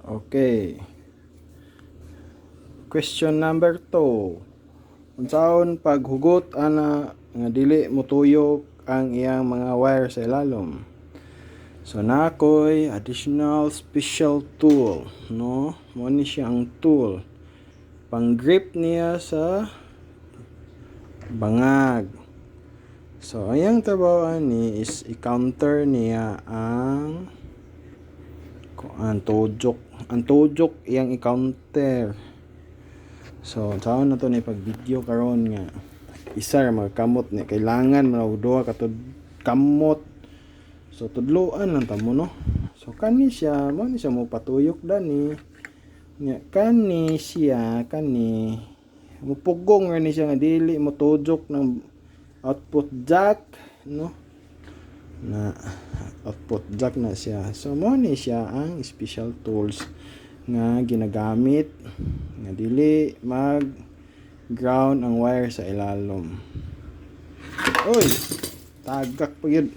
Okay. Question number 2. Unsaon paghugot ana nga dili motuyok ang iyang mga wire sa ilalom? So naa koy additional special tool, no? Mao ni siya ang tool. Pang grip niya sa bangag. So ang iyang trabaho ani is i-counter niya ang ang tuyok. Ang tuyok iyang i-counter. So, unsaon na to ni pag video karon nga isa ra mga kamot ni, kailangan man og duha ka kamot. So tudloan lang ta mo, no. So kani siya, mo ni siya mo patuyok dani. Nya kani siya, kani mupugong ra ni siya nga dili mo tuyok ng output jack, no, na output jack na siya. So mo ni siya ang special tools nga ginagamit nga dili mag ground ang wire sa ilalom. Oy, tagak pa gyud.